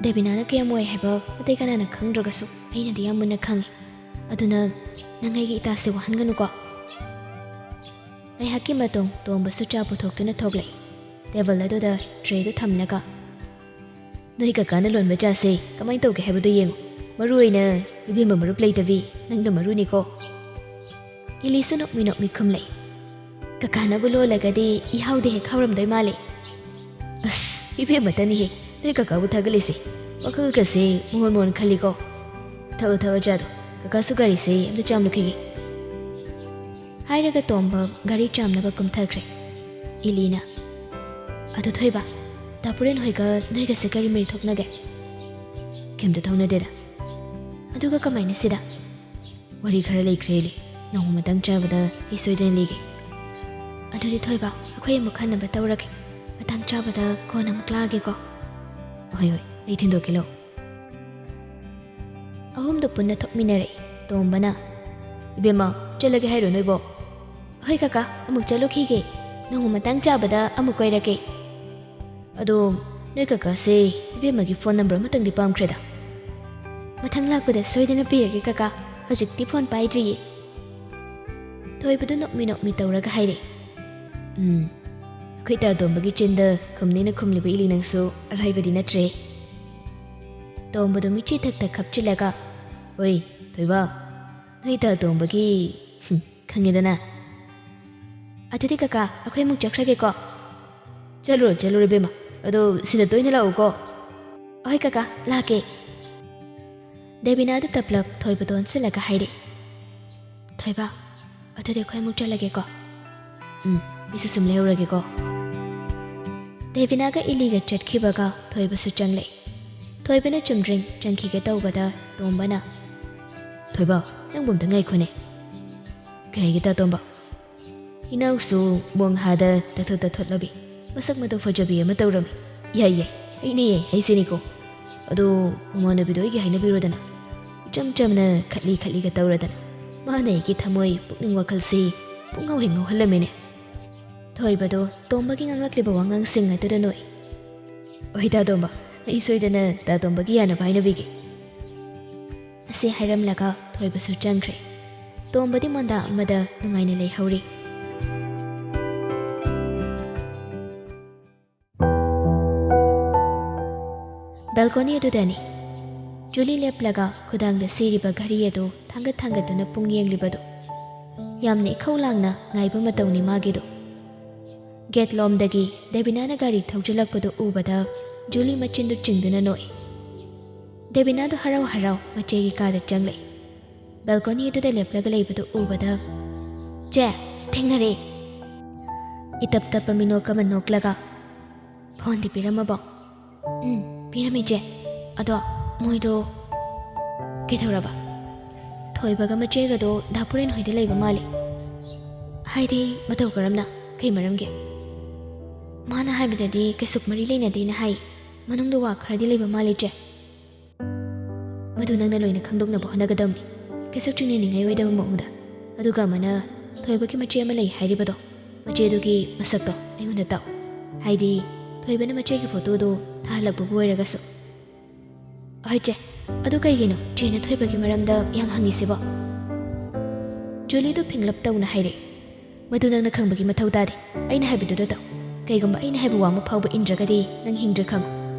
ꯗꯦꯕꯤꯅꯥꯅ ꯀꯌꯥꯝ ꯋꯥꯏ ꯍꯥꯏꯕ ꯑꯇꯩ ꯀꯅꯥꯅ ꯈꯪꯗ꯭ꯔꯒꯁꯨ ꯑꯩꯅꯗꯤ ꯌꯥꯝ ꯃꯨꯟꯅ ꯈꯪꯉꯤ꯫ ꯑꯗꯨꯅ ꯅꯪ ꯑꯩꯒꯤ ꯏꯇꯥꯁꯦ ꯋꯥꯍꯟꯒꯅꯨꯀꯣ꯫" ꯉꯥꯏꯍꯥꯛꯀꯤ ꯃꯇꯨꯡ ꯇꯣꯝꯕꯁꯨ ꯆꯥ ꯄꯨꯊꯣꯛꯇꯨꯅ ꯊꯣꯛꯂꯛꯏ꯫ ꯇꯦꯕꯜ ꯑꯗꯨꯗ ꯇ꯭ꯔꯦꯗꯨ ꯊꯝꯂꯒ, "ꯅꯣꯏ ꯀꯀꯥꯅ ꯂꯣꯟꯕ ꯆꯥꯁꯦ ꯀꯃꯥꯏꯅ ꯇꯧꯒꯦ ꯍꯥꯏꯕꯗꯨ ꯌꯦꯡꯉꯨ, ꯃꯔꯨ ꯑꯣꯏꯅ ꯏꯕꯦꯝꯃ ꯃꯔꯨꯞ ꯂꯩꯇꯕꯤ, ꯅꯪꯅ ꯃꯔꯨꯅꯤꯀꯣ꯫" ꯏꯂꯤꯁꯨ ꯅꯣꯛꯃꯤ ꯅꯣꯛꯃꯤ ꯈꯨꯝꯂꯛꯏ꯫ "ꯀꯀꯥꯅꯕꯨ ꯂꯣꯜꯂꯒꯗꯤ ꯏꯍꯥꯎꯗꯤ ꯍꯦꯛ ꯍꯥꯎꯔꯝꯗꯣꯏ ꯃꯥꯜꯂꯦ꯫" "ꯑꯁ, ꯏꯕꯦꯝꯃꯇꯅꯤꯍꯦ ꯅꯣꯏ ꯀꯀꯥꯕꯨ ꯊꯥꯒꯠꯂꯤꯁꯦ, ꯋꯥꯈꯜꯒꯁꯦ ꯃꯣꯍꯣꯟ ꯃꯣꯍꯣꯟ ꯈꯜꯂꯤꯀꯣ꯫ ꯊꯛꯑꯣ ꯊꯛꯑꯣ ꯆꯥꯗꯣ, ꯀꯀꯥꯁꯨ ꯒꯥꯔꯤꯁꯦ ꯑꯝꯇ ꯆꯥꯝꯂꯨꯈꯤꯒꯦ꯫" ꯍꯥꯏꯔꯒ ꯇꯣꯝꯕ ꯒꯥꯔꯤ ꯆꯥꯝꯅꯕ ꯀꯨꯝꯊꯈ꯭ꯔꯦ꯫ ꯏꯂꯤꯅ, "ꯑꯗꯨ ꯊꯣꯏꯕ, ꯇꯥꯄꯨꯔꯦꯟ ꯍꯣꯏꯒ ꯅꯣꯏꯒꯁꯦ ꯀꯔꯤ ꯃꯔꯤ ꯊꯣꯛꯅꯒꯦ?" "ꯀꯩꯝꯇ ꯊꯣꯛꯅꯗꯦꯗ꯫" "ꯑꯗꯨꯒ ꯀꯃꯥꯏꯅ ꯁꯤꯗ?" "ꯋꯥꯔꯤ ꯈꯔ ꯂꯩꯈ꯭ꯔꯦ ꯏꯂꯤ, ꯅꯣꯡꯃ ꯃꯇꯥꯡ ꯆꯥꯕꯗ ꯑꯩ ꯁꯣꯏꯗꯅ ꯂꯤꯒꯦ꯫" "ꯑꯗꯨꯗꯤ ꯊꯣꯏꯕ, ꯑꯩꯈꯣꯏ ꯑꯃꯨꯛ ꯈꯟꯅꯕ ꯇꯧꯔꯒꯦ, ꯃꯇꯥꯡ ꯆꯥꯕꯗ ꯀꯣꯟꯅ ꯑꯃꯨꯛ ꯂꯥꯛꯑꯒꯦꯀꯣ꯫" "ꯍꯣꯏ ꯍꯣꯏ, ꯑꯩ ꯊꯤꯟꯗꯣꯛꯀꯦ ꯂꯥꯛꯑꯣ꯫" ꯑꯍꯨꯝꯗꯨ ꯄꯨꯟꯅ ꯊꯣꯛꯃꯤꯟꯅꯔꯛꯏ꯫ ꯇꯣꯝꯕꯅ, "ꯏꯕꯦꯝꯃ, ꯆꯠꯂꯒꯦ ꯍꯥꯏꯔꯣ ꯅꯣꯏꯕꯣ?" "ꯍꯣꯏ ꯀꯀꯥ, ꯑꯃꯨꯛ ꯆꯠꯂꯨꯈꯤꯒꯦ, ꯅꯣꯡꯃ ꯃꯇꯥꯡ ꯆꯥꯕꯗ ꯑꯃꯨꯛ ꯀꯣꯏꯔꯛꯀꯦ꯫ ꯑꯗꯣ ꯅꯣꯏ ꯀꯀꯥꯁꯦ ꯏꯕꯦꯝꯃꯒꯤ ꯐꯣꯟ ꯅꯝꯕꯔ ꯑꯃꯇꯪꯗꯤ ꯄꯥꯝꯈ꯭ꯔꯦꯗ꯫ ꯃꯊꯪ ꯂꯥꯛꯄꯗ ꯁꯣꯏꯗꯅ ꯄꯤꯔꯒꯦ ꯀꯀꯥ, ꯍꯧꯖꯤꯛꯇꯤ ꯐꯣꯟ ꯄꯥꯏꯗ꯭ꯔꯤꯌꯦ꯫" ꯊꯣꯏꯕꯗꯨ ꯅꯣꯛꯃꯤ ꯅꯣꯛꯃꯤ ꯇꯧꯔꯒ ꯍꯥꯏꯔꯦ꯫ "ꯎꯝ, ꯑꯩꯈꯣꯏ ꯇꯥ ꯇꯣꯝꯕꯒꯤ ꯆꯤꯟꯗ ꯈꯨꯝꯅꯤꯅ ꯈꯨꯝꯂꯤꯕ ꯏꯂꯤ ꯅꯪꯁꯨ ꯑꯔꯥꯏꯕꯗꯤ ꯅꯠꯇ꯭ꯔꯦ꯫" ꯇꯣꯝꯕꯗꯨ ꯃꯤꯠꯆꯤ ꯊꯛꯇ ꯈꯞꯆꯤꯜꯂꯒ, "ꯑꯣꯏ, ꯊꯣꯏꯕ, ꯅꯣꯏ ꯇꯥ ꯇꯣꯝꯕꯒꯤ, ꯍꯨꯝ, ꯈꯪꯉꯦꯗꯅ꯫" "ꯑꯗꯨꯗꯤ ꯀꯀꯥ, ꯑꯩꯈꯣꯏ ꯑꯃꯨꯛ ꯆꯠꯈ꯭ꯔꯒꯦꯀꯣ꯫" "ꯆꯠꯂꯨꯔꯣ, ꯆꯠꯂꯨꯔꯣ ꯏꯕꯦꯝꯃ, ꯑꯗꯣ ꯁꯤꯗ ꯇꯣꯏꯅ ꯂꯥꯛꯎꯀꯣ꯫" "ꯍꯣꯏ ꯀꯀꯥ, ꯂꯥꯛꯀꯦ꯫" ꯗꯦꯕꯤꯅꯥꯗꯨ ꯇꯞꯂꯞ ꯊꯣꯏꯕꯗ ꯑꯣꯟꯁꯤꯜꯂꯒ ꯍꯥꯏꯔꯛꯏ꯫ "ꯊꯣꯏꯕ, ꯑꯗꯨꯗꯤ ꯑꯩꯈꯣꯏ ꯑꯃꯨꯛ ꯆꯠꯂꯒꯦꯀꯣ꯫" "ꯎꯝ, ꯑꯩꯁꯨ ꯁꯨꯝ ꯂꯩꯍꯧꯔꯒꯦꯀꯣ꯫" ꯗꯦꯕꯤꯅꯥꯒ ꯏꯂꯤꯒ ꯆꯠꯈꯤꯕꯒ ꯊꯣꯏꯕꯁꯨ ꯆꯪꯂꯛꯏ꯫ ꯊꯣꯏꯕꯅ ꯆꯨꯝꯗ꯭ꯔꯤꯡ ꯆꯪꯈꯤꯒꯦ ꯇꯧꯕꯗ ꯇꯣꯝꯕꯅ, "ꯊꯣꯏꯕ, ꯅꯪꯕꯨ ꯑꯝꯇ ꯉꯥꯏꯈꯣꯅꯦ꯫" "ꯀꯩ ꯍꯥꯏꯒꯦ ꯇꯥ ꯇꯣꯝꯕ?" "ꯏꯅꯥꯎꯁꯨ ꯃꯣꯡꯍꯥꯗ ꯇꯥꯊꯣꯠ ꯇꯥꯊꯣꯠꯂꯕꯤ, ꯃꯁꯛ ꯃꯇꯧ ꯐꯖꯕꯤ ꯑꯃ ꯇꯧꯔꯝꯃꯤ꯫" "ꯌꯥꯏ ꯌꯥꯏ, ꯑꯩꯅꯦ ꯍꯥꯏꯁꯤꯅꯤꯀꯣ꯫ ꯑꯗꯣ ꯃꯃꯥꯟꯅꯕꯤꯗꯣ ꯑꯩꯒꯤ ꯍꯥꯏꯅꯕꯤꯔꯣꯗꯅ꯫ ꯏꯆꯝ ꯆꯝꯅ ꯈꯠꯂꯤ ꯈꯠꯂꯤꯒ ꯇꯧꯔꯗꯅ꯫ ꯃꯥꯅ ꯑꯩꯒꯤ ꯊꯃꯣꯏ ꯄꯨꯛꯅꯤꯡ ꯋꯥꯈꯜꯁꯤ ꯄꯨꯡꯉꯥꯎ ꯍꯦꯛ ꯉꯥꯎꯍꯜꯂꯝꯃꯤꯅꯦ꯫" ꯊꯣꯏꯕꯗꯣ ꯇꯣꯝꯕꯒꯤ ꯉꯥꯡꯂꯛꯂꯤꯕ ꯋꯥꯉꯥꯡꯁꯤꯡ ꯑꯗꯨꯗ ꯅꯣꯛꯏ꯫ "ꯑꯣꯏ ꯇꯥ ꯇꯣꯝꯕ, ꯑꯩ ꯁꯣꯏꯗꯅ ꯇꯥ ꯇꯣꯝꯕꯒꯤ ꯌꯥꯅꯕ ꯍꯥꯏꯅꯕꯤꯒꯦ꯫" ꯑꯁꯤ ꯍꯥꯏꯔꯝꯂꯒ ꯊꯣꯏꯕꯁꯨ ꯆꯪꯈ꯭ꯔꯦ꯫ ꯇꯣꯝꯕꯗꯤ ꯃꯣꯟꯗꯥ ꯑꯃꯗ ꯅꯨꯡꯉꯥꯏꯅ ꯂꯩꯍꯧꯔꯤ꯫ ꯀꯣꯅꯤ ꯑꯗꯨꯗꯅꯤ꯫ ꯖꯨꯂꯤ ꯂꯦꯞꯂꯒ ꯈꯨꯗꯥꯡꯗ ꯁꯤꯔꯤꯕ ꯘꯔꯤ ꯑꯗꯨ ꯊꯥꯡꯒꯠ ꯊꯥꯡꯒꯠꯇꯨꯅ ꯄꯨꯡ ꯌꯦꯡꯂꯤꯕꯗꯨ꯫ ꯌꯥꯝꯅ ꯏꯈꯧ ꯂꯥꯡꯅ ꯉꯥꯏꯕ ꯃꯇꯧꯅꯤ ꯃꯥꯒꯤꯗꯨ꯫ ꯒꯦꯠ ꯂꯣꯝꯗꯒꯤ ꯗꯦꯕꯤꯅꯥꯅ ꯒꯥꯔꯤ ꯊꯧꯖꯤꯜꯂꯛꯄꯗꯨ ꯎꯕꯗ ꯖꯨꯂꯤ ꯃꯆꯤꯟꯗꯨ ꯆꯤꯡꯗꯨꯅ ꯅꯣꯛꯏ꯫ ꯗꯦꯕꯤꯅꯥꯗꯨ ꯍꯔꯥꯎ ꯍꯔꯥꯎ ꯃꯆꯦꯒꯤ ꯀꯥꯗ ꯆꯪꯂꯛꯏ꯫ ꯕꯦꯜꯀꯣꯅꯤ ꯑꯗꯨꯗ ꯂꯦꯞꯂꯒ ꯂꯩꯕꯗꯨ ꯎꯕꯗ, "ꯆꯦ, ꯊꯦꯡꯅꯔꯦ!" ꯏꯇꯞ ꯇꯞꯄ ꯃꯤꯅꯣꯛ ꯑꯃ ꯅꯣꯛꯂꯒ, "ꯐꯣꯟꯗꯤ ꯄꯤꯔꯝꯃꯕꯣ?" "ꯎꯝ, ꯄꯤꯔꯝꯃꯤ, ꯆꯦ꯫ ꯑꯗꯣ ꯃꯣꯏꯗꯣ ꯀꯩꯗꯧꯔꯕ?" "ꯊꯣꯏꯕꯒ ꯃꯆꯦꯒꯗꯣ ꯗꯥ ꯄꯨꯔꯦꯟ ꯍꯣꯏꯗ ꯂꯩꯕ ꯃꯥꯜꯂꯤ꯫" "ꯍꯥꯏꯗꯤ ꯃꯇꯧ ꯀꯔꯝꯅ? ꯀꯩ ꯃꯔꯝꯒꯤ?" "ꯃꯥꯅ ꯍꯥꯏꯕꯗꯗꯤ ꯀꯩꯁꯨ ꯃꯔꯤ ꯂꯩꯅꯗꯦꯅ ꯍꯥꯏ꯫ ꯃꯅꯨꯡꯗ ꯋꯥ ꯈꯔꯗꯤ ꯂꯩꯕ ꯃꯥꯜꯂꯤ, ꯆꯦ꯫" "ꯃꯗꯨ ꯅꯪꯅ ꯂꯣꯏꯅ ꯈꯪꯗꯣꯛꯅꯕ ꯍꯣꯠꯅꯒꯗꯕꯅꯤ꯫ ꯀꯩꯁꯨ ꯆꯤꯡꯅꯅꯤꯡꯉꯥꯏ ꯑꯣꯏꯗꯕ ꯃꯑꯣꯡꯗ꯫ ꯑꯗꯨꯒ ꯑꯃꯅ ꯊꯣꯏꯕꯒꯤ ꯃꯆꯦ ꯑꯃ ꯂꯩ ꯍꯥꯏꯔꯤꯕꯗꯣ, ꯃꯆꯦꯗꯨꯒꯤ ꯃꯁꯛꯇꯣ ꯑꯩꯉꯣꯟꯗ ꯇꯥꯛꯎ꯫ ꯍꯥꯏꯗꯤ ꯊꯣꯏꯕꯅ ꯃꯆꯦꯒꯤ ꯐꯣꯇꯣꯗꯨ ꯊꯥꯍꯜꯂꯛꯄꯕꯨ ꯑꯣꯏꯔꯒꯁꯨ꯫" "ꯍꯣꯏ ꯆꯦ, ꯑꯗꯨ ꯀꯩꯒꯤꯅꯣ ꯆꯦꯅ ꯊꯣꯏꯕꯒꯤ ꯃꯔꯝꯗ ꯌꯥꯝ ꯍꯪꯉꯤꯁꯤꯕꯣ?" ꯖꯨꯂꯤꯗꯨ ꯐꯤꯡꯂꯞ ꯇꯧꯅ ꯍꯥꯏꯔꯛꯏ꯫ "ꯃꯗꯨ ꯅꯪꯅ ꯈꯪꯕꯒꯤ ꯃꯊꯧ ꯇꯥꯗꯦ꯫ ꯑꯩꯅ ꯍꯥꯏꯕꯗꯨꯗ ꯇꯧ꯫ ꯀꯩꯒꯨꯝꯕ ꯑꯩꯅ ꯍꯥꯏꯕ ꯋꯥ ꯑꯃ ꯐꯥꯎꯕ ꯏꯟꯗ꯭ꯔꯒꯗꯤ ꯅꯪ ꯍꯤꯡꯗ꯭ꯔꯦ ꯈꯪꯉꯨ꯫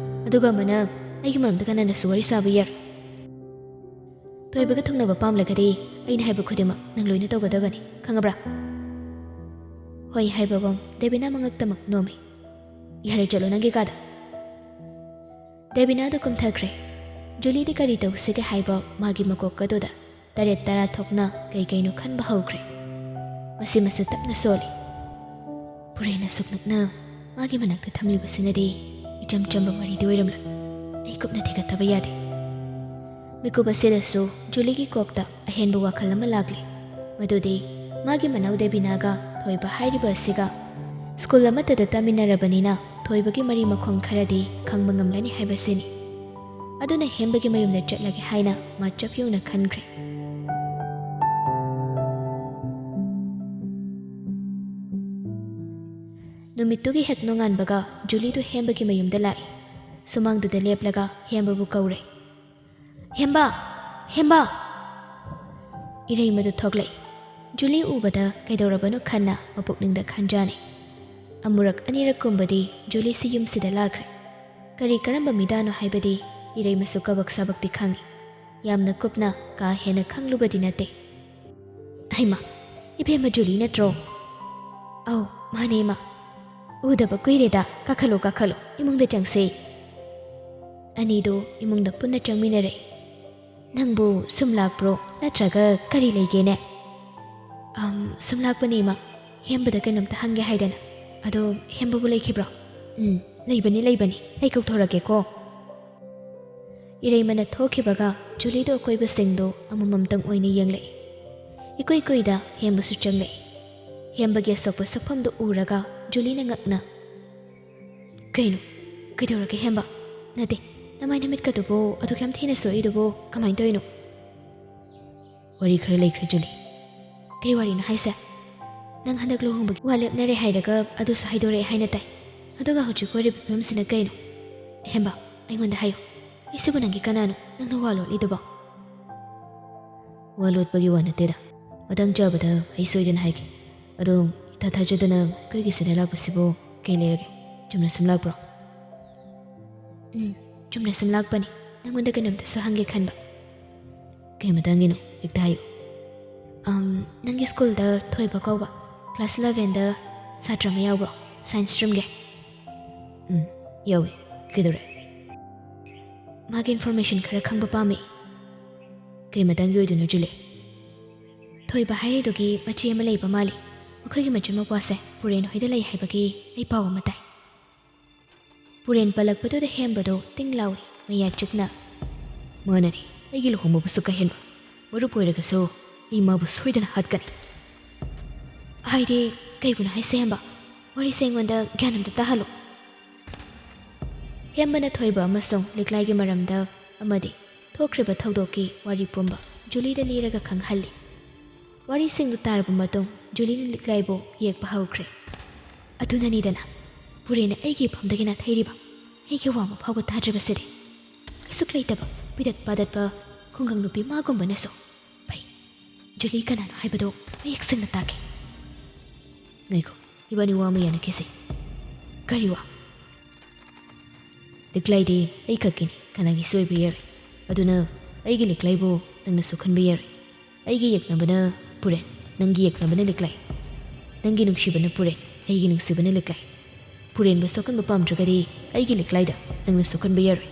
ꯑꯗꯨꯒ ꯑꯃꯅ ꯑꯩꯒꯤ ꯃꯔꯝꯗ ꯀꯅꯥꯅꯁꯨ ꯋꯥꯔꯤ ꯁꯥꯕ ꯌꯥꯔꯣꯏ꯫ ꯊꯣꯏꯕꯒ ꯊꯨꯡꯅꯕ ꯄꯥꯝꯂꯒꯗꯤ ꯑꯩꯅ ꯍꯥꯏꯕ ꯈꯨꯗꯤꯡꯃꯛ ꯅꯪ ꯂꯣꯏꯅ ꯇꯧꯒꯗꯕꯅꯤ, ꯈꯪꯉꯕ꯭ꯔꯥ?" "ꯍꯣꯏ" ꯍꯥꯏꯕꯒꯨꯝ ꯗꯦꯕꯤꯅꯥ ꯃꯉꯛꯇꯃꯛ ꯅꯣꯝꯃꯤ꯫ "ꯌꯥꯔꯦ, ꯆꯠꯂꯣ ꯅꯪꯒꯤ ꯀꯥꯗ꯫" ꯗꯦꯕꯤꯅꯥꯗꯨ ꯀꯨꯝꯊꯈ꯭ꯔꯦ꯫ ꯖꯨꯂꯤꯗꯤ ꯀꯔꯤ ꯇꯧꯁꯤꯒꯦ ꯍꯥꯏꯕ ꯃꯥꯒꯤ ꯃꯀꯣꯛ ꯑꯗꯨꯗ ꯇꯔꯦꯠ ꯇꯔꯥ ꯊꯣꯛꯅ ꯀꯩ ꯀꯩꯅꯣ ꯈꯟꯕ ꯍꯧꯈ꯭ꯔꯦ꯫ ꯃꯁꯤꯃꯁꯨ ꯇꯞꯅ ꯁꯣꯜꯂꯤ꯫ ꯄꯨꯔꯦꯟ ꯑꯁꯨꯛ ꯅꯛꯅ ꯃꯥꯒꯤ ꯃꯅꯥꯛꯇ ꯊꯝꯂꯤꯕꯁꯤꯅꯗꯤ ꯏꯆꯝ ꯆꯝꯕ ꯋꯥꯔꯤꯗꯤ ꯑꯣꯏꯔꯝꯂꯣꯏ꯫ ꯑꯩ ꯀꯨꯞꯅ ꯊꯤꯒꯠꯇꯕ ꯌꯥꯗꯦ꯫ ꯃꯤꯀꯨꯞ ꯑꯁꯤꯗꯁꯨ ꯖꯨꯂꯤꯒꯤ ꯀꯣꯛꯇ ꯑꯍꯦꯟꯕ ꯋꯥꯈꯜ ꯑꯃ ꯂꯥꯛꯂꯤ꯫ ꯃꯗꯨꯗꯤ ꯃꯥꯒꯤ ꯃꯅꯥꯎ ꯗꯦꯕꯤꯅꯥꯒ ꯊꯣꯏꯕ ꯍꯥꯏꯔꯤꯕ ꯑꯁꯤꯒ ꯁ꯭ꯀꯨꯜ ꯑꯃꯠꯇꯗ ꯇꯝꯃꯤꯟꯅꯔꯕꯅꯤꯅ ꯊꯣꯏꯕꯒꯤ ꯃꯔꯤ ꯃꯈꯣꯡ ꯈꯔꯗꯤ ꯈꯪꯕ ꯉꯝꯂꯅꯤ ꯍꯥꯏꯕꯁꯤꯅꯤ꯫ ꯑꯗꯨꯅ ꯍꯦꯝꯕꯒꯤ ꯃꯌꯨꯝꯗ ꯆꯠꯂꯒꯦ ꯍꯥꯏꯅ ꯃꯥ ꯆꯞ ꯌꯨꯡꯅ ꯈꯟꯈ꯭ꯔꯦ꯫ ꯅꯨꯃꯤꯠꯇꯨꯒꯤ ꯍꯦꯛ ꯅꯣꯡꯉꯥꯟꯕꯒ ꯖꯨꯂꯤꯗꯨ ꯍꯦꯝꯕꯒꯤ ꯃꯌꯨꯝꯗ ꯂꯥꯛꯏ꯫ ꯁꯨꯃꯥꯡꯗꯨꯗ ꯂꯦꯞꯂꯒ ꯍꯦꯝꯕꯕꯨ ꯀꯧꯔꯦ꯫ "ꯍꯦꯝꯕ! ꯍꯦꯝꯕ!" ꯏꯔꯩꯃꯗꯨ ꯊꯣꯛꯂꯛꯏ꯫ ꯖꯨꯂꯤ ꯎꯕꯗ ꯀꯩꯗꯧꯔꯕꯅꯣ ꯈꯟꯅ ꯃꯄꯨꯛꯅꯤꯡꯗ ꯈꯟꯖꯥꯅꯩ꯫ ꯑꯃꯨꯔꯛ ꯑꯅꯤꯔꯛ ꯀꯨꯝꯕꯗꯤ ꯖꯨꯂꯤꯁꯤ ꯌꯨꯝꯁꯤꯗ ꯂꯥꯛꯈ꯭ꯔꯦ꯫ ꯀꯔꯤ ꯀꯔꯝꯕ ꯃꯤꯗꯥꯅꯣ ꯍꯥꯏꯕꯗꯤ ꯏꯔꯩꯃꯁꯨ ꯀꯕꯛ ꯁꯥꯕꯛꯇꯤ ꯈꯪꯏ꯫ ꯌꯥꯝꯅ ꯀꯨꯞꯅ ꯀꯥ ꯍꯦꯟꯅ ꯈꯪꯂꯨꯕꯗꯤ ꯅꯠꯇꯦ꯫ "ꯍꯩꯃꯥ, ꯏꯕꯦꯝꯃ ꯖꯨꯂꯤ ꯅꯠꯇ꯭ꯔꯣ?" "ꯑꯧ, ꯃꯥꯅꯦ ꯏꯃꯥ꯫ ꯎꯗꯕ ꯀꯨꯏꯔꯦꯗ꯫ ꯀꯥꯈꯠꯂꯣ, ꯀꯥꯈꯠꯂꯣ, ꯏꯃꯨꯡꯗ ꯆꯪꯁꯦ꯫" ꯑꯅꯤꯗꯨ ꯏꯃꯨꯡꯗ ꯄꯨꯟꯅ ꯆꯪꯃꯤꯟꯅꯔꯦ꯫ "ꯅꯪꯕꯨ ꯁꯨꯝ ꯂꯥꯛꯄ꯭ꯔꯣ, ꯅꯠꯇ꯭ꯔꯒ ꯀꯔꯤ ꯂꯩꯒꯦꯅꯦ?" "ꯑꯝ, ꯁꯨꯝ ꯂꯥꯛꯄꯅꯦ ꯏꯃꯥ꯫ ꯍꯦꯝꯕꯗ ꯀꯩꯅꯣꯝꯇ ꯍꯪꯒꯦ ꯍꯥꯏꯗꯅ꯫ ꯑꯗꯣ ꯍꯦꯝꯕꯕꯨ ꯂꯩꯈꯤꯕ꯭ꯔꯣ?" "ꯎꯝ, ꯂꯩꯕꯅꯤ, ꯂꯩꯕꯅꯤ꯫ ꯑꯩ ꯀꯧꯊꯣꯔꯛꯀꯦꯀꯣ꯫" ꯏꯔꯩꯃꯅ ꯊꯣꯛꯈꯤꯕꯒ ꯖꯨꯂꯤꯗꯣ ꯑꯀꯣꯏꯕꯁꯤꯡꯗꯣ ꯑꯃꯃꯝꯇꯪ ꯑꯣꯏꯅ ꯌꯦꯡꯂꯛꯏ꯫ ꯏꯀꯨꯏ ꯀꯨꯏꯗ ꯍꯦꯝꯕꯁꯨ ꯆꯪꯂꯛꯏ꯫ ꯍꯦꯝꯕꯒꯤ ꯑꯁꯣꯛꯄ ꯁꯛꯐꯝꯗꯨ ꯎꯔꯒ ꯖꯨꯂꯤꯅ ꯉꯛꯅ, "ꯀꯩꯅꯣ? ꯀꯩꯗꯧꯔꯒꯦ ꯍꯦꯝꯕ? ꯅꯠꯇꯦ, ꯅꯃꯥꯏ ꯅꯃꯤꯠꯀꯗꯨꯕꯨ ꯑꯗꯨꯛ ꯌꯥꯝ ꯊꯤꯅ ꯁꯣꯛꯏꯗꯨꯕꯨ ꯀꯃꯥꯏꯅ ꯇꯧꯔꯤꯅꯣ?" "ꯋꯥꯔꯤ ꯈꯔ ꯂꯩꯈ꯭ꯔꯦ ꯖꯨꯂꯤ꯫" "ꯀꯩ ꯋꯥꯔꯤꯅꯣ ꯍꯥꯏꯁꯦ? ꯅꯪ ꯍꯟꯗꯛ ꯂꯨꯍꯣꯡꯕꯒꯤ ꯋꯥ ꯂꯦꯞꯅꯔꯦ ꯍꯥꯏꯔꯒ ꯑꯗꯨꯁꯨ ꯍꯥꯏꯗꯣꯔꯛꯑꯦ ꯍꯥꯏꯅ ꯇꯥꯏ꯫ ꯑꯗꯨꯒ ꯍꯧꯖꯤꯛ ꯑꯣꯏꯔꯤꯕ ꯐꯤꯕꯝꯁꯤꯅ ꯀꯩꯅꯣ? ꯍꯦꯝꯕ, ꯑꯩꯉꯣꯟꯗ ꯍꯥꯏꯌꯨ꯫ ꯑꯩꯁꯤꯕꯨ ꯅꯪꯒꯤ ꯀꯅꯥꯅꯣ? ꯅꯪꯅ ꯋꯥ ꯂꯣꯠꯂꯤꯗꯨꯕꯣ?" "ꯋꯥ ꯂꯣꯠꯄꯒꯤ ꯋꯥ ꯅꯠꯇꯦꯗ꯫ ꯃꯇꯥꯡ ꯆꯥꯕꯗ ꯑꯩ ꯁꯣꯏꯗꯅ ꯍꯥꯏꯒꯦ꯫ ꯑꯗꯣ ꯏꯊꯥ ꯊꯥꯖꯗꯅ ꯑꯩꯈꯣꯏꯒꯤ ꯁꯤꯗ ꯂꯥꯛꯄꯁꯤꯕꯨ ꯀꯩ ꯂꯩꯔꯒꯦ? ꯆꯨꯝꯅ ꯁꯨꯝ ꯂꯥꯛꯄ꯭ꯔꯣ?" "ꯎꯝ, ꯆꯨꯝꯅ ꯁꯨꯝ ꯂꯥꯛꯄꯅꯤ꯫ ꯅꯪꯉꯣꯟꯗ ꯀꯩꯅꯣꯝꯇꯁꯨ ꯍꯪꯒꯦ ꯈꯟꯕ꯫" "ꯀꯩ ꯃꯇꯥꯡꯒꯤꯅꯣ? ꯍꯦꯛꯇ ꯍꯥꯏꯌꯨ꯫" "ꯑꯝ, ꯅꯪꯒꯤ ꯁ꯭ꯀꯨꯜꯗ ꯊꯣꯏꯕ ꯀꯧꯕ ꯀ꯭ꯂꯥꯁ ꯏꯂꯚꯦꯟꯗ ꯁꯥꯇ꯭ꯔ ꯑꯃ ꯌꯥꯎꯕ꯭ꯔꯣ, ꯁꯥꯏꯟꯁ ꯁ꯭ꯇ꯭ꯔꯤꯝꯒꯤ?" "ꯎꯝ, ꯌꯥꯎꯏ꯫ ꯀꯩꯗꯧꯔꯦ?" "ꯃꯥꯒꯤ ꯏꯟꯐꯣꯔꯃꯦꯁꯟ ꯈꯔ ꯈꯪꯕ ꯄꯥꯝꯃꯤ꯫" "ꯀꯩ ꯃꯇꯥꯡꯒꯤ ꯑꯣꯏꯗꯣꯏꯅꯣ ꯖꯨꯂꯤ?" "ꯊꯣꯏꯕ ꯍꯥꯏꯔꯤꯗꯨꯒꯤ ꯃꯆꯦ ꯑꯃ ꯂꯩꯕ ꯃꯥꯜꯂꯤ꯫ ꯃꯈꯣꯏꯒꯤ ꯃꯆꯤꯟ ꯃꯧꯄ꯭ꯋꯥꯁꯦ ꯄꯨꯔꯦꯟ ꯍꯣꯏꯗ ꯂꯩ ꯍꯥꯏꯕꯒꯤ ꯑꯩ ꯄꯥꯎ ꯑꯃ ꯇꯥꯏ꯫" ꯄꯨꯔꯦꯟ ꯄꯜꯂꯛꯄꯗꯨꯗ ꯍꯦꯝꯕꯗꯣ ꯇꯤꯡ ꯂꯥꯎꯏ, ꯃꯌꯥ ꯆꯤꯛꯅ꯫ "ꯃꯥꯅꯅꯤ, ꯑꯩꯒꯤ ꯂꯨꯍꯣꯡꯕꯕꯨꯁꯨ ꯀꯥꯏꯍꯟꯕ꯫ ꯃꯔꯨꯞ ꯑꯣꯏꯔꯒꯁꯨ ꯑꯩ ꯃꯥꯕꯨ ꯁꯣꯏꯗꯅ ꯍꯥꯠꯀꯅꯤ꯫" "ꯍꯥꯏꯗꯤ ꯀꯩꯕꯨꯅꯣ ꯍꯥꯏꯁꯦ ꯍꯦꯝꯕ? ꯋꯥꯔꯤꯁꯦ ꯑꯩꯉꯣꯟꯗ ꯒ꯭ꯌꯥꯟ ꯑꯝꯇ ꯇꯥꯍꯜꯂꯨ꯫" ꯍꯦꯝꯕꯅ ꯊꯣꯏꯕ ꯑꯃꯁꯨꯡ ꯂꯤꯛꯂꯥꯏꯒꯤ ꯃꯔꯝꯗ ꯑꯃꯗꯤ ꯊꯣꯛꯈ꯭ꯔꯤꯕ ꯊꯧꯗꯣꯛꯀꯤ ꯋꯥꯔꯤ ꯄꯨꯝꯕ ꯖꯨꯂꯤꯗ ꯂꯤꯔꯒ ꯈꯪꯍꯜꯂꯤ꯫ ꯋꯥꯔꯤꯁꯤꯡꯗꯨ ꯇꯥꯔꯕ ꯃꯇꯨꯡ ꯖꯨꯂꯤꯅ ꯂꯤꯛꯂꯥꯏꯕꯨ ꯌꯦꯛꯄ ꯍꯧꯈ꯭ꯔꯦ꯫ "ꯑꯗꯨꯅꯅꯤꯗꯅ ꯄꯨꯔꯦꯟꯅ ꯑꯩꯒꯤ ꯏꯐꯝꯗꯒꯤ ꯅꯥꯊꯩꯔꯤꯕ, ꯑꯩꯒꯤ ꯋꯥ ꯑꯃ ꯐꯥꯎꯕ ꯇꯥꯗ꯭ꯔꯤꯕꯁꯤꯗꯤ꯫ ꯀꯩꯁꯨꯛ ꯂꯩꯇꯕ, ꯄꯤꯗꯠ ꯄꯥꯗꯠꯄ ꯈꯨꯡꯒꯪ ꯅꯨꯄꯤ ꯃꯥꯒꯨꯝꯕꯅꯁꯨ꯫ ꯐꯩ, ꯖꯨꯂꯤ ꯀꯅꯥꯅꯣ ꯍꯥꯏꯕꯗꯣ ꯃꯌꯦꯛ ꯁꯦꯡꯅ ꯇꯥꯒꯦ꯫" "ꯉꯥꯏꯈꯣ, ꯏꯕꯥꯅꯤ ꯋꯥ ꯑꯃ ꯌꯥꯅꯈꯤꯁꯦ꯫" "ꯀꯔꯤ ꯋꯥ?" ꯂꯤꯛꯂꯥꯏꯗꯤ ꯑꯩ ꯈꯛꯀꯤꯅꯤ, ꯀꯅꯥꯒꯤꯁꯨ ꯑꯣꯏꯕ ꯌꯥꯔꯣꯏ꯫ ꯑꯗꯨꯅ ꯑꯩꯒꯤ ꯂꯤꯛꯂꯥꯏꯕꯨ ꯅꯪꯅ ꯁꯣꯛꯍꯟꯕ ꯌꯥꯔꯣꯏ꯫ ꯑꯩꯒꯤ ꯌꯦꯛꯅꯕꯅ ꯄꯨꯔꯦꯟ, ꯅꯪꯒꯤ ꯌꯦꯛꯅꯕꯅ ꯂꯤꯛꯂꯥꯏ꯫ ꯅꯪꯒꯤ ꯅꯨꯡꯁꯤꯕꯅ ꯄꯨꯔꯦꯟ, ꯑꯩꯒꯤ ꯅꯨꯡꯁꯤꯕꯅ ꯂꯤꯛꯂꯥꯏ꯫ ꯄꯨꯔꯦꯟꯕꯨ ꯁꯣꯛꯍꯟꯕ ꯄꯥꯝꯗ꯭ꯔꯒꯗꯤ ꯑꯩꯒꯤ ꯂꯤꯛꯂꯥꯏꯗ ꯅꯪꯅ ꯁꯣꯛꯍꯟꯕ ꯌꯥꯔꯣꯏ꯫